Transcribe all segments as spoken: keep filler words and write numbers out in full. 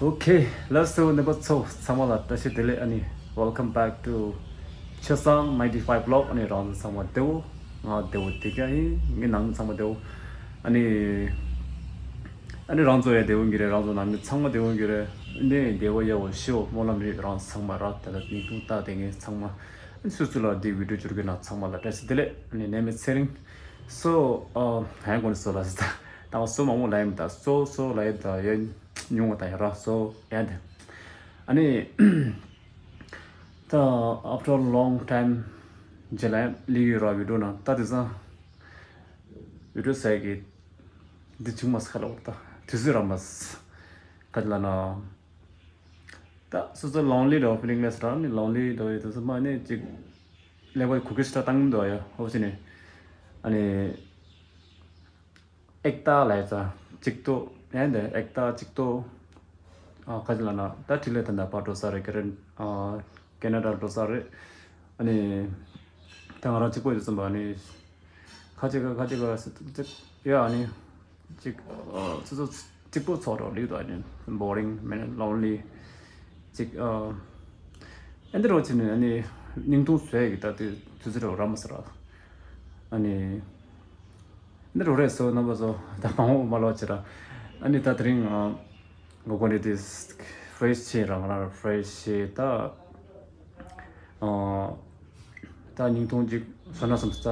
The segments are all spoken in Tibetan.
Okay, let's do number two. ཚང་མ་ལ་བཀྲ་ཤིས་བདེ་ལེགས། ཨ་ནི། Welcome back to ཆོས་བཟང་ninety five vlog. ཨ་ནི་རང་ཚང་མ་བདེ་བོ། ང་བདེ་བོ་བདེ་རྒྱ་ཡིན། ངའི་ནང་ཚང་མ་བདེ་བོ། ཨ་ནི། ཨ་ནི་རང་ཚོ་ཡང་བདེ་བོ་གི་རེད། རང་ཚོ་ནང་མི་ཚང་མ་བདེ་བོ་གི་རེད། འདི་བདེ་བོ་ཡག་པོ་ཤི་བོ་སྨོན་ལམ་རེད། རང་ཚང་མ་ར་ད་ལྟ་ཉིན་ཐུང་ལྟ་དེ་ངས་ཚང་མ། ཨ་ནི་སུ་སུ་ལ་འདི་བི་ཌིའོ་བསྒྱུར་གི་ན་ཚང་མ་ལ་བཀྲ་ཤིས་བདེ་ལེགས། ཨ་ནི་ནས་མི་ཚེ་རིང་། སོ། ཨ། ཧན་གོ་ནི་སོ་ལ་ཟི་ད། ད་སོ་མང་པོ་ལ་ཡིན་ད། སོ་སོ་ལ་ཡིན་ད་ཡ། ཉུང་བ་དང་ཡ་ར་སོ་ཡན་དེ། ཨ་ནི། ད་after long time རྗེས་ལ་ཡང་ལི་ཡུལ་ར་བི་ཌིའོ་ནང་ད་དེ་སང་བི་ཌིའོ་ཟེར་གི་འདི་བྱུང་མ་སི་ཁ་ལ་འོར་ད་དུས་ཚོད་ར་མ་སི་ཁ་ལ་ན། ད་སོ་སོ་lonely འདྲ་བོ་feeling ལས་ར་ནི་lonely འདྲ་བོ་ཡོད་དུས་སུ་མ་ནི་ཅིག་ཀླད་པ་གུ་གེ་སི་ཏྲ་བཏང་འདུག་ཡ། ཧོ་ཅི་ནི་ཨ་ནི་ཨེག་ཏ་ལ་ཡ་ཙ་གཅིག་ཏོ་ཡ་འདི་ཨེག་ཏ་གཅིག་ཏོ། ཨ་ཁ་ཅིག་ལ་ན་ད་ཁྲི་ལས་ད་ད་པ་འགྲོ་ས་རེད། ཀེ་རེན་ཨ་ཀེ་ན་ཌ་འགྲོ་ས་རེད། ཨ་ནི་ད་ང་རང་གཅིག་པོ་ཡོད་སོང་པ་ནི། ཁ་ཅིག་ག་ཁ་ཅིག་ག་ཟེར་ཏེ་ཡ་ཨ་ནི་ཅིག་ཨ་སོ་སོ་གཅིག་པོ་ཚོར་རོ་ལིག་དོ་ཨ་ནི་boring man lonely ཅིག་ཨ་ཨེ་འདི་རོ་ཅི་ནི་ཨ་ནི་སྙིང་ཐུང་བཟོས་ཀྱི་ད་དུས་དུས་ཚོད་རོ་ར་མ་ཟེར་ར་ཨ་ནི་འདི་རོ་རེད་སོ་རྣམ་པ་ཚོ་ད་མང་པོ་མ་ལོ་ཅི་ར་ཨ་ནི་ད་དེ་རིང་ཨ། ངོ་གོ་ནི་དེ་fresh བྱས་རང་རང་fresh བྱས་ད། ཨ་ད་ཉིན་ཐུང་གཅིག་བཟོ་ན་བསམ་ས།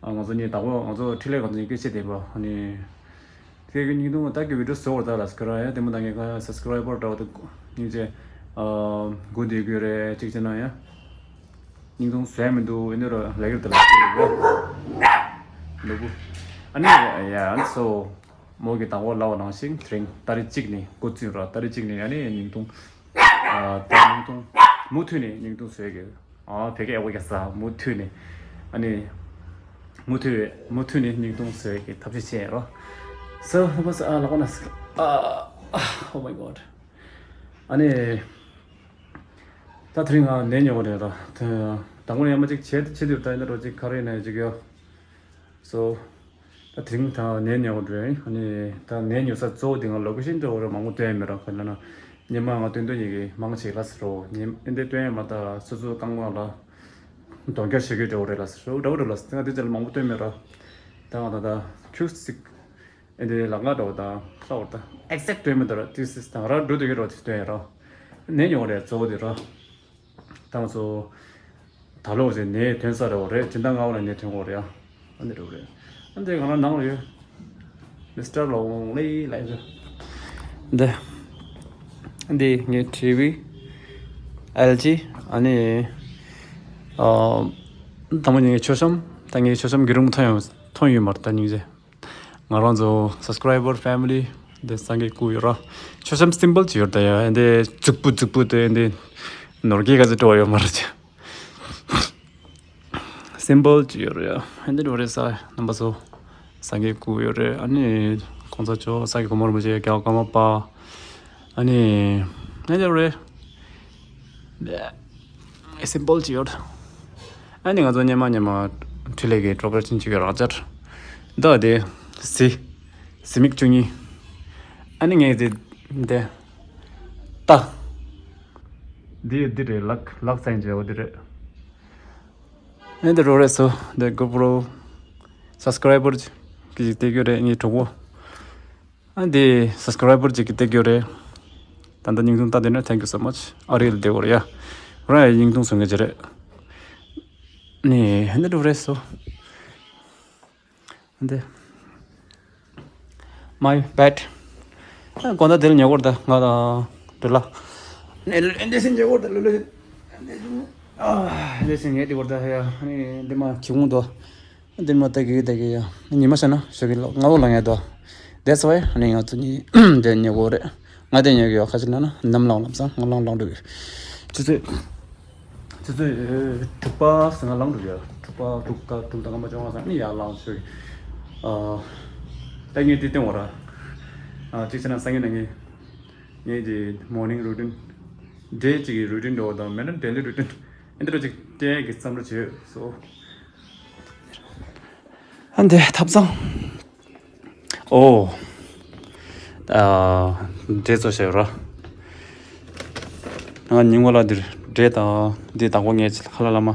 ཨ་ང་ཚོ་གཉིས་དང་པོ་ང་ཚོ་འཕྲིན་ལས་ཁང་ཚོ་གཉིས་སྐད་ཆ་བསྡད་པ་ཨ་ནི། དེ་གི་ཉིན་ཐུང་ད་གི་video བཟོ་བར་ད་ལ་སྐར་ཡ་དེ་མོ་ད་ངས་ཁ་subscriber འདྲ་བ་དེ་སྙིང་རྗེ། ཨ་སྒུག་བསྡད་ཀྱི་རེད་གཅིག་བྱས་ན་ཡ། ཉིན་ཐུང་བཟོས་མི་འདུག་ཨེ་འདི་རོ་ལས་ཀར་དེ་ལ་ནོར་བུ། ཨ་ནི་ཡ་ཨ་ནི་སོ། མོ་གི་དང་པོ་ལབ་པ་ནང་བཞིན་དེ་རིང་ཏ་རིག་གཅིག་ནས་འགོ་བཙུགས་ར། ཏ་རིག་གཅིག་ནས་ཨ་ནི་ཉིན་ཐུང་། ཨ་ད་ཉིན་ཐུང་མུ་མཐུད་ནས་ཉིན་ཐུང་བཟོས་གི། ཨ་བོད་སྐད་ཡག་པོ་རྒྱག་ས་མུ་མཐུད་ནས། ཨ་ནི་མུ་མཐུད་མུ་མཐུད་ནས་ཉིན་ཐུང་བཟོས་གི་ཐབས་ཤེས་བྱས་རོ། སོ་ཧོ་པ་སོ་ཨ་ལག་པ་ན་སི་ཨ་ཨ། Oh my god. ཨ་ནི་ད་དེ་རིང་ང་ནད་ཉོ་གི་རེད་ར། དང་པོ་ནས་ཡང་མ་གཅིག་བྱས་ཏེ་བྱེད་དུས་ད་ཡིན་ན་རོ་གཅིག་ཁ་རེ་ནས་གཅིག་ཡོད། སོ། ད་དེ་རིང་ད་ནས་ཉོ་གི་རེད། ཨ་ནི་ད་ནས་ཉོ་ས་གཙོ་བོ་དེ་ང་ལོ་ཀེ་ཤན་འདྲ་བོ་ར་མང་པོ་སྟོན་མེད་ར། ག་ལ་ན་ཉི་མ་ང་སྟོན་སྟོན་ཉེ་གི་མང་ཆེ་ལ་ཟེར་རོ། ཉི་ཨེ་འདི་སྟོན་ཡ་མ་ད་སོ་སོ་རྐང་པ་ལ་གདོང་རྒྱག་ཞེ་གི་འདྲ་བོ་རེད་ལ་ཟེར་རོ། འདྲ་བོ་རེད་ལ་ཟེར། ང་དེ་ཚོ་ལ་མང་པོ་སྟོན་མེད་ར། ད་ང་ད་ད་ཁྱུག་ཅིག་ཨེ་འདི་ལག་ང་འདྲ་བོ་ད་ལྟ་བོར་ད་exact སྟོན་མེད་ད་ར། དེ་སི་ད་ང་ར་འགྲོ་དུས་ཀྱི་རོ་དེ་སྟོན་ཡ་ར། ནས་ཉོ་གི་རེད་གཙོ་བོ་དེ་ར། ད་ང་ཚོ་ད་ལོ་ཟེར་ནས་ཐོན་ས་རེད་བ་རེད། སྤྱི་ཟླ་ལྔ་པ་ལ་ནས་ཐོན་གོ་རེད་ཨ། ཨ་འདི་རེད་རེད། ཨ་འདི་ང་རང་ནང་ལ་ཡོད། Mister Longley ལ་ཡོད། འདི། འདི་ངའི་ཊི་ཝི། ཨེལ་ཇི། ཨ་ནི། ཨ། དང་པོ་ངའི་མཆོད་བཤམས། ད་ངའི་མཆོད་བཤམས་གི་རུམ་ཐོན་ཡོང་ཐོན་ཡོད་མ་རེད་ད་སྙིང་རྗེ། ང་རང་ཚོ་subscriber family འདི་སངས་རྒྱས་སྐུ་ཡོད་ར། མཆོད་བཤམས་simple ཅིག་ཡོད་ད་ཡ། འདི་རྫིག་པོ་རྫིག་པོ་དེ་འདི་ནོར་གྱི་ག་ཚོད་སྤྲོ་བ་ཡོད་མ་རེད། simple ཅིག་ཡོད་རེད་ཡ། འདི་འགྲོ་རེད་ས་རྣམ་པ་ཚོ། སངས་རྒྱས་སྐུ་ཡོད་རེད། ཨ་ནི་གོང་ས་མཆོག་ས་སྐྱ་གོང་མ་རིན་པོ་ཆེ་རྒྱལ་བ་ཀརྨ་པ། ཨ་ནི་ཨ་ནི་རེད། simple ཅིག་ཡོད། ཨ་ནི་ང་ཚོ་སྙེ་མ་སྙེ་མ་འཕྲིན་ལས་ཀྱི་གྲོགས་པོ་ཆུང་ཆུང་གི་རང་ཅར། འདི་དེ་གཟི། གཟི་མིག་བཅུ་གཉིས། ཨ་ནི་ངས་དེ་དེ་ལྟ། འདི་འདི་རེད། ལག་ལག་ཚན་བྱས་པ་འདི་རེད། ཨ་འདི་རོ་རེད་སོ། འདི་གོ་པྲོ་subscriber གི་སྟེར་རྒྱུ་རེད་ངའི་གྲོགས་པོ། ཨ་འདི་subscriber གཅིག་གིས་སྟེར་རྒྱུ་རེད། ད་ལྟ་སྙིང་ཐུང་ལྟ་དེ་ནས་thank you so much. ཨ་རིལ་བདེ་བོར་ཡ། ར་ཡ་སྙིང་ཐུང་སོང་གི་རེད། ནི་ཧན་དུ་རེད་སོ། འདི། My bad. ཨ་གོ་ད་དེར་ཉེ་བོར་ད་ང་ད་དེ་ལ། ནི་འདི་སེ་ཉེ་བོར་ད་ལོ་ལོ། ཨ་འདི་སེ་ཉེ་དེ་བོར་ད་ཧ་ཡ། ནི་འདི་མ་ཁྱི་གུང་དོ། འདི་མ་ལྟ་གི་ལྟ་གི་ཡ། ཉི་མ་ཤར་ན་ཞོགས་ཀྱི་ལོ་ང་ལོ་ལ་ངས་དོ། That's why ཨ་ནི་ང་ཚོ་གཉིས་འདྲ་ཉེ་གོ་རེད། ང་དེ་ཉེ་གི་ཡོད་ཁ་ཅིག་ན་ན་ནམ་ལངས་ལམ་སང་ང་ལངས་ལངས་འགྲོ་གི། ཆུ་ཚོད། ཆུ་ཚོད་དྲུག་པ་སང་ང་ལངས་འགྲོ་གི་ཡ། དྲུག་པ་དྲུག་དང་དྲུག་དང་སྐར་མ་བཅོ་ལྔ་སང་ནི་ཡར་ལངས་ཞོགས་ཀྱི། ཨ། ད་ངས་འདི་སྟོན་བ་ར། ཨ་གཅིག་བྱས་ན་སང་ཉིན་ན་ངས། ངས་ཀྱི་morning routine day གཅིག་གི་routine འགྲོ་བ་དང་མེད་ན་daily routine ཨེ་འདི་འདྲ་ཅིག་སྟོན་གི་བསམ་བློ་བྱོས་སོ། ཨ་འདི་ཐབ་ཚང་། ཨོ། ཨ། འབྲས་བཙོ་བྱས་ཡོད་ར། ང་ཉིན་གུང་ལ་འདིར་འབྲས་དང་འདི་དང་པོ་ངས་ཁ་ལག་ལ་མ།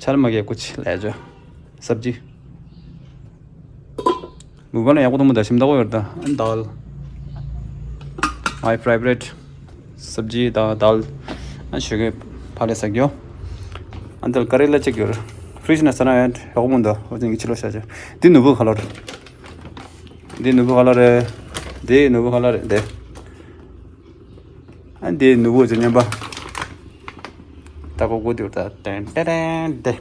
ཆར་མ་གས་ཀུ་ཆི་ལས་ཅོ། སབ་ཇི། ལུག་པ་ལ་ཡག་པོ་འདུག་མོ་ད་ཞིམ་ད་གོ་ཡོད་ད། ཨན་དཱལ། My favorite. སབ་ཇི་དང་དཱལ། ཨན་ཞོགས་ཀས་ཕ་ལས་ཟ་གྱོ། ཨན་དཱལ་ཀ་རེ་ལ་ཅིག་ཡོད། ཕྲིཇ་ན་ས་ན་ཡོད་ཡག་པོ་མོ་ད། འོ་ཅིག་གི་ཕྱི་ལོགས་བཞག་ཅོ། འདི་ནོར་བུ་ཁ་ལག་རེད། འདི་ནོར་བུ་ཁ་ལག་རེད། འདི་ནོར་བུ་ཁ་ལག་རེད་འདི། ཨ་འདི་ནོར་བུ་ཅོ་མཉམ་པ། ད་ཀོ་ཀོ་དེ་ད་ཏན་ཏན་ཏན་ཏན།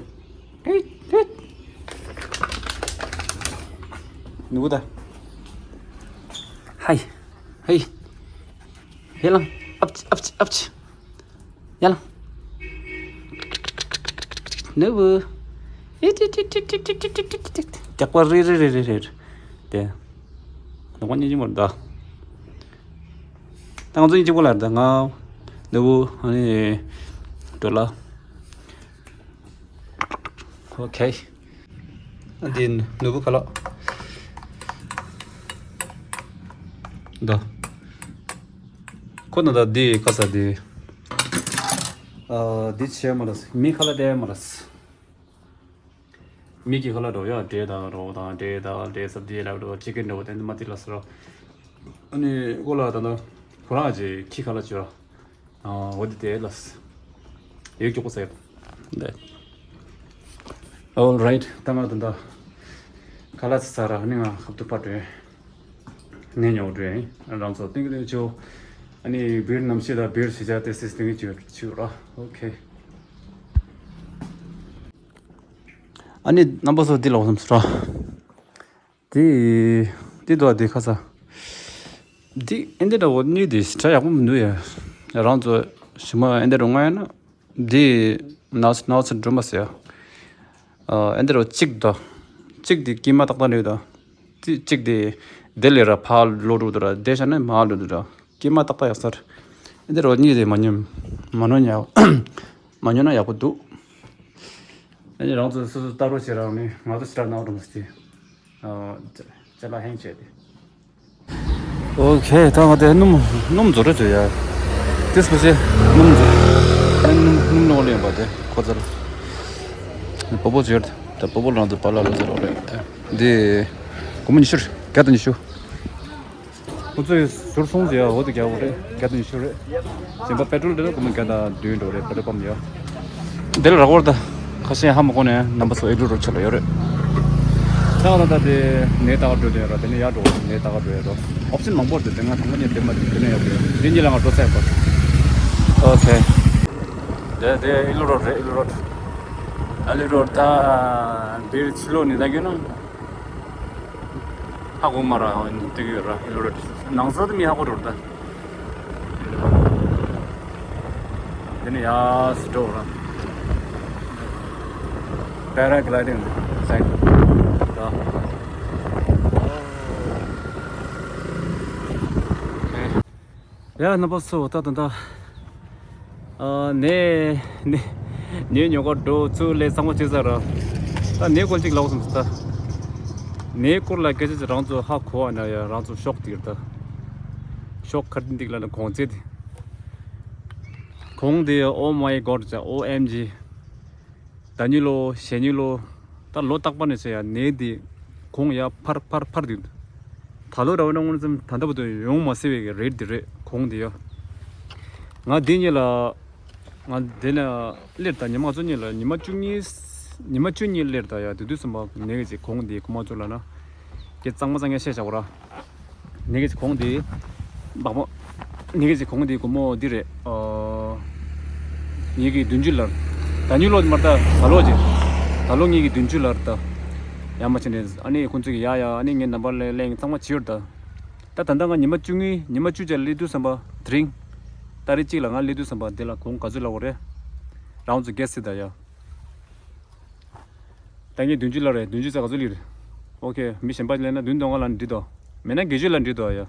ནོར་བུ་ད། ཧའི། ཧའི། ཧེ་ལང་། ཨབ་ཅི་ཨབ་ཅི་ཨབ་ཅི། ཡ་ལང་། ནོར་བུ། ཨི་ཏི་ཏི་ཏི། རྒྱག་པ་རེ་རེ་རེ་རེ་རེ། དེ། ནག་པ་སྙིང་རྗེ་མོ་རེད་ད། ད་ང་ཚོ་སྙིང་རྗེ་པོ་ལ་རེད་ད། ང་། ནོར་བུ། ཨ་ནི། ཌོ་ལར། ཨོ་ཁེ། ཨ་འདི་ནོར་བུ་ཁ་ལག་ད། ཁོ་ན་ད་འདི་ཁ་ས་འདི། ཨ་འདི་ཆེ་མ་རེད། མི་ཁ་ལག་དེ་མ་རེད། མི་གི་ཁ་ལག་འགྲོ་ཡ། འབྲས་དང་རོ་དང་འབྲས་དང་འབྲས་སབ་ཇི་ལབ་འགྲོ། ཅི་ཀན་འགྲོ་དེ་འདི་མ་དེ་ལ་ཟེར་རོ། ཨ་ནི་ཀོ་ལ་ད་ད་ཁོ་རང་གི་ཁྱི་ཁ་ལག་ཅོ། ཨ་འོ་དེ་དེ་ལ་ཡོད་ཀྱོག་པོ་ཟེར། དེ། All right. ད་ང་ད་ད་ཁ་ལག་ཟ་ར་ནི་ང་ཁབ་ཏུ་ཕར་འགྲོ། ནས་ཉོ་འགྲོ་ཡིན། རང་ཚོ་ཏིང་ཏིང་ཆུ། ཨ་ནི་བིར་གནམ་གཤིས་དང་བིར་བྱེད་བྱ་དེ་སིས་ཏིང་ཆུ་ཆུ་ར། ཨོ་ཁེ། ཨ་ནི་རྣམ་པ་ཚོ་འདི་ལ་འོ་བསམ་སོ་ར། འདི། འདི་འདུག་འདི་ཁ་ས། འདི་ཨེ་འདི་འདྲ་བོ་གཉིས་འདི་ཞེ་དྲག་ཡག་པོ་མི་འདུག་ཡ། རང་ཚོ་ཞི་མ་ཨེ་འདི་རུ་ང་ཡ་ན། འདི་ནགས་ནགས་སུ་འགྲོ་མ་ཟེར་ཡ། ཨེ་འདི་རུ་གཅིག་དང་། གཅིག་འདི་དཀྱིལ་མ་ཏག་ཏག་རེད་ད། གཅིག་གཅིག་འདི་དེ་ལས་ར་ཕར་ལོག་འགྲོ་འདུག་ར། དེ་བྱས་ན་མར་ལོག་འདུག་ར། དཀྱིལ་མ་ཏག་ཏག་ཡག་ས་རེད། ཨེ་འདི་རུ་གཉིས་འདི་མ་ཉོ། མ་ཉོ་ཉག་མ་ཉོ་ན་ཡག་པོ་འདུག་ཨ་ནི་རང་ཚོ་སོ་སོ་ལྟ་རོགས་བྱེད་རང་ནི་ང་ཚོ་ཞེ་དྲག་གནང་རོགས་མ་བྱེད། ཨ། ཅ་ཅ་ལག་ཧེང་བྱས་ཏེ། ཨོ་ཁེ། ད་ང་དེ་སྣུམ་སྣུམ་བཟོ་རེ་བྱོས་ཡ། དེ་སུ་ཞེ་སྣུམ་བཟོ། ཨ་སྣུམ་སྣུམ་ནོར་ལེན་པ་དེ་ཁོ་ཚར། སྤོ་བོ་བྱོས། ད་སྤོ་བོ་རང་ཚོ་པཱ་ལགས་ལ་ཚར་རོགས་རེད་དེ། འདི་སྒོར་མོ་ཉི་ཤུ་རེད། བརྒྱ་དང་ཉི་ཤུ། ཁོ་ཚོས་ཟུར་སོང་ཟེར་ཡ། འོ་དེ་རྒྱག་དགོས་རེད། བརྒྱ་དང་ཉི་ཤུ་རེད། གཞན་པ་པེ་ཊྲོལ་དེ་ལ་སྒོར་མོ་བརྒྱ་དང་བདུན་འགྲོ་རེད། པེ་ཊྲོལ་པམ་ཡ། འདི་ལ་རག་པར་ད། ཁ་ཤས་ཧ་མ་གོ་ནས་རྣམ་པ་ཚོ་ཨེ་ལུ་རོ་ཆ་ལ་ཡོད་རེད། ད་ང་ད་དེ་ནས་ད་ག་འགྲོ་དེ་ཡོད་ར། དེ་ནས་ཡར་འགྲོ་ནས་ད་ག་འགྲོ་ཡོད་ར། ཨོབ་ཤན་མང་པོ་རེད་དེ། ང་དང་པོ་ཉིད་དེ་མ་དེ་ནས་ཡོད་རེད། དེ་གཉིས་ལ་ང་འགྲོ་ཚར་ཡོད་པ། ཨོ་ཁེ། དེ་དེ་ཨེ་ལུ་རོ་རེད། ཨེ་ལུ་རོ། ཨེ་ལུ་རོ་ད་བིར་ཕྱི་ལོགས་ནས་ད་གྱོན་ན། ཧ་གོ་མ་ར་ཧོ་ནི་ཏིག་ཡོད་ར། ཧི་ལོ་ར་ཏི་ནང་ས་དུ་མི་ཧ་གོ་རོ་ད། དེ་ནི་ཡ་སི་འགྲོ་ར། པེ་ར་གི་ལའི་ཌིང་སའིཊ་ད། ཡ་རྣམ་པ་ཚོ་ད་ད་ད། ཨ་ནས་ནས་ནས་ཉོ་གར་འགྲོ་ཚུར་ལས་གཙང་མ་བྱེད་ས་ར། ད་ནས་སྐོར་ཅིག་ལབ་སོང་ད། ནས་སྐོར་ལ་སྐད་ཆ་ཅིག་རང་ཚོ་ཧ་གོ་བ་ན་ཡ། རང་ཚོ་ཤོག་ཏིར་ད། ཤོག་ཁར་ཏིང་ཏིག་ལ་ན་གོང་ཚད་དེ། གོང་དེ་Oh my God ཅ། ཨོ་ཨེམ་ཇི། ད་ཉིད་ལོ་ཞེ་ཉིད་ལོ། ད་ལོ་རྟག་པར་ནས་བྱས་ཡ་ནས་དེ་གོང་ཡ་འཕར་འཕར་འཕར་དུས། ད་ལོ་ར་བ་ན་དངོས་ཙམ་ད་ལྟ་བར་དུ་ཡོང་མ་སྲིད་པའི་གི་རེད་དེ་རེད་གོང་དེ་ཡ། ང་དེ་ཉིད་ལ། ང་དེ་ན་སླེབས་ད་ཉི་མ་ང་ཚོ་ཉིད་ལ་ཉི་མ་བཅུ་གཉིས། ཉི་མ་བཅུ་གཉིས་སླེབས་ད་ཡ། དེ་དུས་ཙམ་པ་ནས་གི་ཅིག་གོང་དེ་གོང་མ་ཚོ་ལ་ན། ཀྱེ་གཙང་མ་གཙང་ཡ་བཤད་བཞག་གོ་ར། ནས་གི་ཅིག་གོང་དེ། བག་མ། ནས་གི་ཅིག་གོང་དེ་སྒོར་མོ་འདི་རེད། ཨོ། ངེད་ཀྱི་བདུན་ཅུ་ལར། ད་ཉུ་ལོ་མར་ད་ད་ལོ་ཅིག་ད་ལོ་ངེད་ཀྱི་བདུན་ཅུ་ལར་ད། ཡ་མ་ཕྱིན་ནས་ཨ་ནི་ཁོང་ཚོ་གི་ཡ་ཡ་ཨ་ནི་ངའི་ནམ་བར་ལེན་ལེན་ཚང་མ་བྱིས་ཡོད་ད། ད་ད་ལྟ་ང་ཉི་མ་བཅུ་གཉིས་ཉི་མ་བཅུ་ཅིག་སླེབས་དུས་ཙམ་པ་དེ་རིང་། ཏ་རིག་གཅིག་ལ་ང་སླེབས་དུས་ཙམ་པ་དེ་ལ་གོང་ག་ཚོད་ལབ་དགོས་རེད། རང་ཚོ་གེ་སི་ད་ཡ། ད་ངས་བདུན་ཅུ་ལབ་རེད། བདུན་ཅུ་ཙམ་ག་ཚོད་སླེབས་རེད། ཨོ་ཁེ། མི་གཞན་པ་ལེན་ན་བདུན་སྟོང་ལྔ་ལབ་ན་འགྲིག་དོ། མེད་ན་བརྒྱད་ཅུ་ལབ་ན་འགྲིག་དོ་ཡ།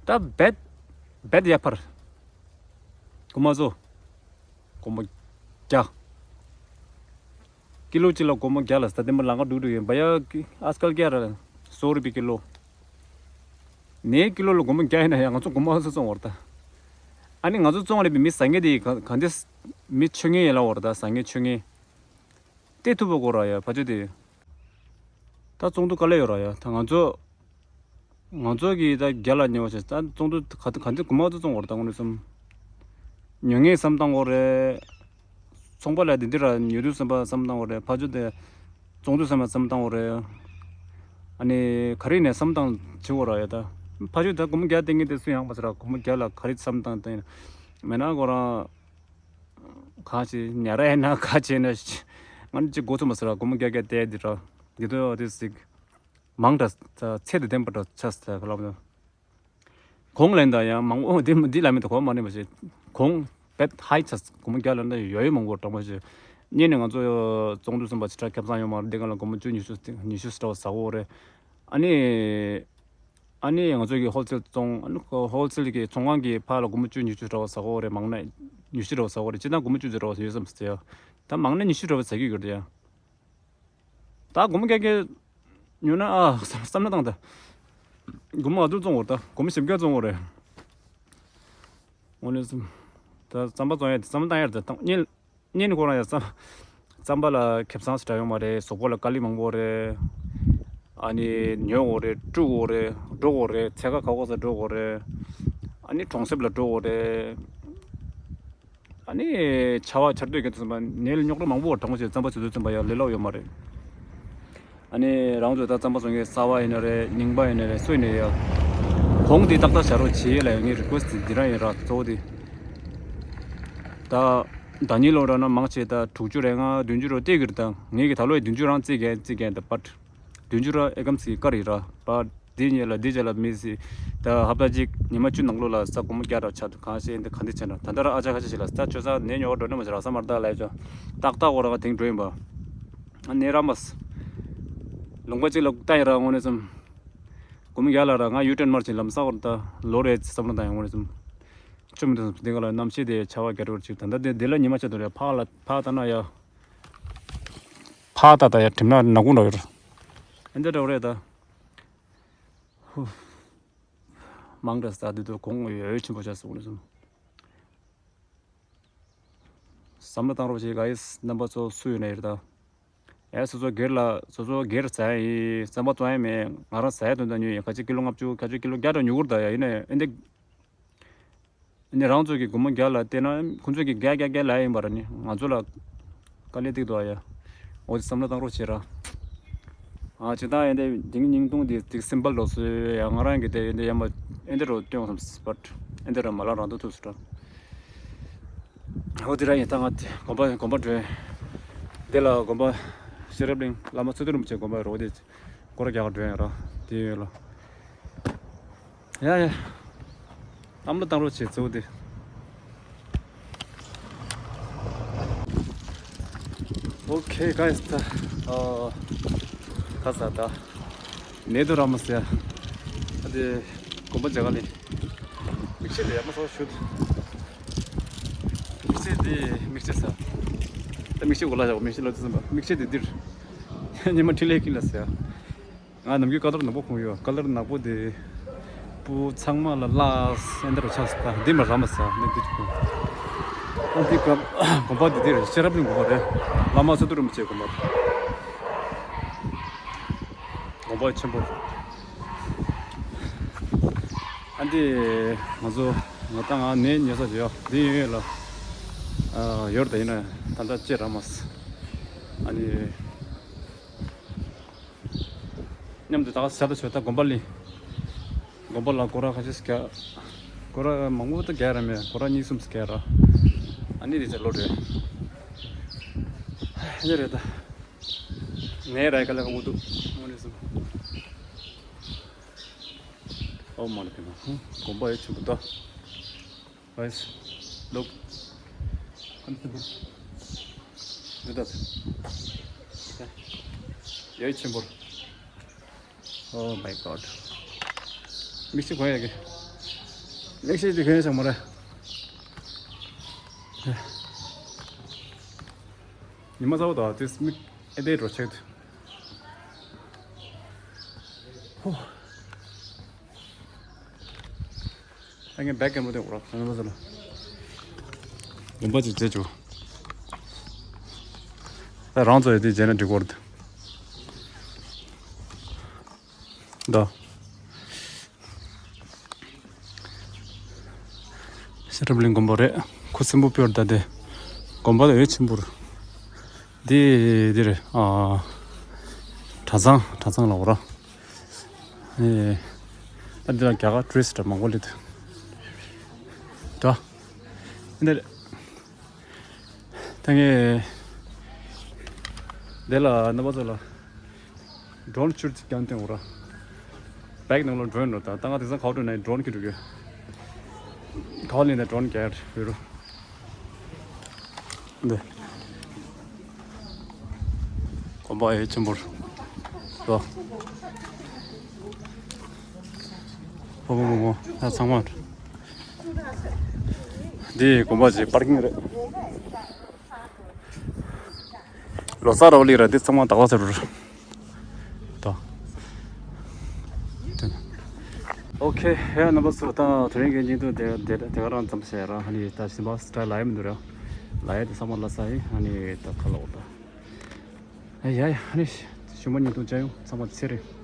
ད་བེད། བེད་ཡ་འཕར། གོང་མ་ཚོ། གོང་མ་བརྒྱ། ཀི་ལོ་གཅིག་ལ་སྒོར་མོ་བརྒྱ་ལ་ཟ། དེ་མ་ལང་ཀ་འགྲོ་འགྲོ་ཡིན་པ་ཡ། ཨ་ཀལ་ཀྱ་ར་སོ་རུ་པི་ཀི་ལོ། ནས་ཀི་ལོ་ལ་སྒོར་མོ་བརྒྱ་ཡིན་ན་ཡང་ང་ཚོ་སྒོར་མོ་ཨ་ཚོ་བཙོང་བར་ད། ཨ་ནི་ང་ཚོ་བཙོང་རེད་པའི་མི་ཟ་མཁན་དེ་ག་ག་འདི་མི་མཆོད་མཁན་ཡིན་ལ་བར་ད་ཟ་མཁན་མཆོད་མཁན། དེ་ཐུབ་པ་གོ་ར་ཡ་ཕ་ཆོས་དེ། ད་བཙོང་དུ་དཀའ་ལས་ཡོད་ར་ཡ། ད་ང་ཚོ་ང་ཚོ་གི་ད་རྒྱ་ལ་ཉེ་བ་བྱས་ད་བཙོང་དུ་ག་ག་འདི་སྒོར་མོ་ཨ་ཚོ་བཙོང་བར་ད་དངོས་གནས་སོམ། ཉོ་མཁན་བསམ་བཏང་དགོས་རེད། ཚོང་པ་ལ་འདི་འདི་ར་ཉོ་དུས་བསམ་པ་བསམ་བཏང་དགོས་རེད། ཕ་ཆོས་དེ་བཙོང་དུས་བསམ་པ་བསམ་བཏང་དགོས་རེད། ཨ་ནི་ག་རེ་ནས་བསམ་བཏང་བྱེད་དགོས་ར་ཡ་ད། ཕ་ཆོས་ད་སྒོར་མོ་བརྒྱ་སྟེར་མཁན་དེ་སུ་ཡང་མ་ཟེར་ར། སྒོར་མོ་བརྒྱ་ལ་ག་རེ་བསམ་བཏང་སྟེ་མེད་ན་ཁོ་རང་གང་ཞིག་ཉར་ཡ་ན་ག་བྱས་ན་ང་ཅིག་མགོ་ཚོས་མ་ཟེར་ར། སྒོར་མོ་བརྒྱ་བརྒྱ་སྟེར་འདི་ར་འདི་ཚོ་དེ་ཟིག་མང་དྲགས་ཚད་དེ་ལྡན་པ་འདྲ་ཆགས་ཚར་ལབ་ན། གོང་ལེན་དང་ཡང་མང་པོ་འདི་འདི་ལ་མི་དུ་གོ་མ་ནི་མ་ཤེས། གོང་བེད་ཧའི་ཆ་སྒོར་མོ་བརྒྱ་ལ་འདི་ཡོད་ཡོད་མང་པོ་གྲངས་མ་ཤེས། གཉིས་ནས་ང་ཚོ་བཙོང་དུས་ཙམ་པ་ཅི་དྲག་ཁེ་བཟང་ཡོད་མ་རེད། འདི་ག་ལ་སྒོར་མོ་བཅུ་ཉི་ཤུ་ཉི་ཤུ་ཙམ་ཟ་གོ་རེད། ཨ་ནི་ཨ་ནི་ང་ཚོ་གི་ཧོལ་སེལ་བཙོང་ཨ་ནི་ཧོལ་སེལ་གི་ཚོང་ཁང་གི་ཕར་ལ་སྒོར་མོ་བཅུ་ཉི་ཤུ་ཙམ་ཟ་གོ་རེད། མང་ན་ཉི་ཤུ་ཙམ་ཟ་གོ་རེད། སྤྱིར་བཏང་སྒོར་མོ་བཅུ་ཙམ་ཡོད་བསམ་ཟེར་ཡ། ད་མང་ན་ཉི་ཤུ་ཙམ་ཟ་གི་ཡོད་རེད་ཡ། ད་སྒོར་མོ་བརྒྱ་བརྒྱ་ཉོས་ན་ཨ་བསམ་བསམ་བློ་བཏང་ད། སྒོར་མོ་ཨ་ཐུར་བཙོང་བར་ད་སྒོར་མོ་བཞི་བརྒྱ་བཙོང་བར་རེད། དངོས་གནས་སེམས། ད་རྩམ་པ་བཙོང་ཡ་དེ་རྩམ་པ་བཏང་ཡ་རེད་ད། གཉིས་གཉིས་ནི་ཁོ་རང་ཡ་རྩམ་རྩམ་པ་ལ་ཁེ་བཟང་ཞེ་དྲག་ཡོད་མ་རེད། གཟུགས་པོ་ལ་དཀའ་ལས་མང་པོ་རེད། ཨ་ནི་ཉོ་དགོས་རེད། བཀྲུ་དགོས་རེད། འགྲོ་དགོས་རེད། ཚད་ཁ་ཁ་ཁོ་ས་འགྲོ་དགོས་རེད། ཨ་ནི་གྲོང་གསེབ་ལ་འགྲོ་དགོས་རེད། ཨ་ནི་ཆར་པ་ཆར་དུས་ཀྱི་དུས་ཙམ་པ་ནས་རྙོག་དྲ་མང་པོ་གྲང་མོ་ཞིག་རྩམ་པ་བྱེད་དུས་ཙམ་པ་ཡང་ལས་སླ་པོ་ཡོད་མ་རེད། ཨ་ནི་རང་ཚོ་ད་རྩམ་པ་བཟོ་མཁན་གསར་པ་ཡིན་ན་རེད། རྙིང་པ་ཡིན་ན་རེད། སུ་ཡིན་ན་ཡང་གོང་དེ་ཏག་ཏག་བྱ་རོགས་བྱེད་ཡས་ལ་ཡང་ངའི་རི་ཀུ་ཨེ་སི་ཊི་འདི་རང་ཡིན་ར། གཙོ་བོ་དེ་ད་ཟླ་ཉིན་ལོ་ར་ན་མང་ཆེ་ད་དྲུག་ཅུ་རེ་ལྔ་བདུན་ཅུ་རེ་སྟེར་གི་རེད། ད་ངེད་ཀྱི་ད་ལོ་ཡི་བདུན་ཅུ་རང་རྩིས་རྒྱན་རྩིས་རྒྱན་ད་པ། བདུན་ཅུ་ར་ཨེ་ཀམ་སི་དཀར་ཡིན་ར་པ། འདི་ཉིད་ལ་འདི་རྗེས་ལ་མི་སྲིད། ད་ཧབ་ཏ་གཅིག་ཉི་མ་བཅུ་ནང་ལོགས་ལ་ས་སྒོར་མོ་བརྒྱ་ར་ཆགས་འདུག་གང་ཤེས་འདི་ག་འདི་བྱས་ན། ད་ལྟ་ར་ཨ་ཅག་ཁ་ཤས་ཤིག་ལ་ད་ཆོས་ས་ནས་ཉོ་བ་འགྲོ་ནི་མ་བྱེད་ར་ས་མར་ད་ལས་ཆོ་ཏག་ཏག་འོ་ར་ག་དེང་འགྲོ་ཡིན་པ། ཨ་ནེ་ར་མ་སི་ལུང་པ་གཅིག་ལ་ལྟ་ཡིན་ར་དངོས་གནས་སམ། སྒོར་མོ་བརྒྱ་ལ་ར་ང་ཡུ་ཊན་མར་ཅིག་ལམ་ས་བར་ད་ལོ་རེ་བསམ་བློ་བཏང་ཡང་དངོས་གནས་སམ། ཆུ་མི་འདུག་སམ། འདི་ག་ལ་གནམ་གཤིས་དེ་ཆར་པ་རྒྱག་འགྲོ་ཅིག་ད་ལྟ་དེ་འདི་ལ་ཉི་མ་ཆ་འདུག་རེད། ཕག་ལ་ཕག་ལྟ་ན་ཡ། ཕག་ལྟ་ད་ཡ་གྲིམ་ན་ནག་ཁུང་འདྲ་ཡོད་རེད། ཨེ་འདྲ་འདྲ་བོ་རེད་ད། ཧུ། མང་དྲགས་ས་དེ་ཚོ་གོང་འོས་འོས་ཆེན་པོ་ཆགས་སོང་ནས་སོང་། བསམ་བློ་བཏང་རོགས་བྱེད། ག་ཡིས་རྣམ་པ་ཚོ་སུ་ཡོད་ན་ཡོད་ད། ཨེ་སོ་སོ་སྒེར་ལ་སོ་སོ་སྒེར་ཟ་ཡ་ཡིན། རྩམ་པ་བཙོང་ཡ་མེད། ང་རང་ཟ་ཡ་དོན་དག་ཉོས་ཡིན། ཁ་ཅིག་ཀི་ལོ་ལྔ་བཅུ་ཁ་ཅིག་ཀི་ལོ་བརྒྱ་འདྲ་ཉོ་གི་རེད་ད་ཡ། ཡིན་ནའི་ཨེ་འདི། ཨེ་འདི་རང་ཚོ་གི་སྒོར་མོ་བརྒྱ་ལ་བལྟས་ན་ཁོང་ཚོ་གི་བརྒྱ་བརྒྱ་བརྒྱ་ལ་ཡ་ཡིན་པ་ར་ནི་ང་ཚོ་ལ། དཀའ་ལས་ཏིག་ཏོ་ཨ་ཡ། འོ་དེ་བསམ་བློ་བཏང་རོགས་བྱེད་ར། ཨ་ཅི་ད་ཨེ་འདི་དེང་སྙིང་ཐུང་དེ་དེ་སིམ་པལ་ལོ་སུ་ཡ། ང་རང་གི་དེ་ཨེ་འདི་ཡ་མ་ཨེ་འདི་རོ་སྟོན་བསམ་སི་པ། ཨེ་འདི་ར་མ་ལ་རང་དུ་ཐུག་སུ་ར། འོ་དེ་ར་ཡིན་ད་ང་དེ་དགོན་པ་དགོན་པ་འགྲོ་ཡིན། དེ་ལ་དགོན་པ་ཤེས་རབ་གླིང་བླ་མ་ཚུལ་ཁྲིམས་རིན་པོ་ཆེ་དགོན་པ་རོ་དེ་སྐོར་རྒྱག་འགྲོ་ཡིན་ར། དེ་ཡོད་ལ། ཡ་ཡ། བསམ་བློ་བཏང་རོགས་བྱེད་གཙོ་བོ་དེ། Okay guys ད། ཨ། ཁ་ས་ད། ནེ་དུ་ར་མ་སེ། ཨ་དེ། དགོན་པ་མཇལ་ཁ་ལེན། མིག་ཤེལ་དེ་ཡ་མ་སོ་ཤུད། མིག་ཤེལ་དེ་མིག་ཤེལ་ས། ད་མིག་ཤེལ་གོ་ལ་བཞག་མིག་ཤེལ་ལ་དུ་ཟིན་པ་མིག་ཤེལ་དེ་འདིར། ཉི་མ་འཕྲིན་ལས་ཀྱིན་ལ་སེ། ང་ནམ་རྒྱུན་ཀ་ལར་ནག་པོ་གོན་ཡོད། ཀ་ལར་ནག་པོ་དེ་སྤུ་ཚང་མ་ལ་ལ་སེ་འདྲ་ཆགས་སོང་། ད་འདི་མ་ར་མ་ཟ་ནི་འདི་ཅིག་ཨ་འདི་ཀ་དགོན་པ་འདི་འདིར་ཤེས་རབ་གླིང་དགོན་པ་རེད། བླ་མ་ཚུལ་ཁྲིམས་རིན་པོ་ཆེ་དགོན་པ་རེད། དགོན་པ་ཆེན་པོ། ཨ་འདི་ང་ཚོ་ང་ད་ང་ནས་ཉོ་ས་ཡོད། འདི་ཡོད་ཡོད་ལ་ཨ་ཡོད་ད་ཡིན་ན་ད་ལྟ་ཅེ་ར་མ་ཟ། ཨ་ནི། མཉམ་དུ་ད་ག་ཟ་ད་ཆོད་ད་དགོན་པ་ལི། དགོན་པ་ལ་སྒོར་ར་ཁ་ཤས་རྒྱག་སྒོར་ར་མང་པོ་ད་རྒྱག་ར་མེད། སྒོར་ར་གཉིས་གསུམ་རྒྱག་ར། ཨ་ནི་རེ་ཆ་ལོ་རེད། ཨ་ནི་རེད་ད། ངའི་ར་ཡི་ཀ་ལ་ག་མོ་འདུག་མོ་ནི་སུ། ཨོ་མ་ལ་ཕེ་མ་དགོན་པ་ཡོད་ཆེན་པོ་ད། Guys, look. Look at that. ཡ་ཆེན་པོ། Oh my god. མིག་ཤེལ་གོན་ཡ་གི། མིག་ཤེལ་དེ་གོན་ཡ་ཆགས་མ་རེད། ཉི་མ་ཚ་བོ་དང་དེ་མིག་ཨེ་དེ་འགྲོ་ཆེག་ཏུ། ཧོ། ད་ངས་བེག་ག་མོ་དེ་འོ་ར་ཁང་པ་ཟེར་ལ། དགོན་པ་ཅིག་མཇལ་བཅུག་ད་རང་ཚོ་ཡོད་དུས་མཇལ་ན་འགྲིག་གོ་རེད། ད། ཤེས་རབ་གླིང་དགོན་པ་རེད། ཁུ་སིམ་པོ་པོར་ད་དེ། དགོན་པ་ལ་འོད་ཆེན་པོར། འདི་འདི་རེད། ཨ། གྲྭ་ཚང་གྲྭ་ཚང་ལ་འོ་ར། ཨེ། ད་འདི་ལ་རྒྱ་གར་ཊུ་རི་སི་ཊི་མང་པོ་སླེབས་འདུག་ད། འདི་རེད། ད་ངས། འདི་ལ་རྣམ་པ་ཚོ་ལ། ཌོ་རོན་ཆུར་ཅིག་ཀྱང་སྟོན་འོ་ར། བེག་ནང་ལ་ཌོ་རོན་འགྲོ་ད་ད་ང་དེང་སང་ག་བ་འགྲོ་ན་ཌོ་རོན་གྱིས་འགྲོ་གི། ག་བ་ལེན་ན་ཌོ་རོན་རྒྱག་ཡོད་རུ། འདི། དགོན་པ་ཡོད་ཆེན་པོར། ལོ། བོ་བོ་བོ་བོ་ད་ཚང་མ། འདི་དགོན་པ་ཅིག་པར་ཀིང་རེད། ལོ་གསར་རོ་ལི་ར་འདི་ཚང་མ་དག་པ་ཚར་རུ། ད། ཨོ་ཁེ། ཧེ་རྣམ་པ་ཚོ་ད་དེ་རིང་གི་བརྙན་ཐུང་དེ་དེ་དེ་ག་རང་ཙམ་བྱས་ར། ཨ་ནི་ད་ཞིམ་པ་སི་ཊལ་ལ་ཡ་མི་འདུག་ར། ལ་ཡ་དེ་ཚང་མ་ལ་ས་ཡིན། ཨ་ནི་ད་ཁ་ལོག་ད། ཨ་ཡ་ཡ། ཨ་ནི་ཞུ་མ་བརྙན་ཐུང་ཅག་ཡོང་ཚང་མ་ཚེ་རིང་།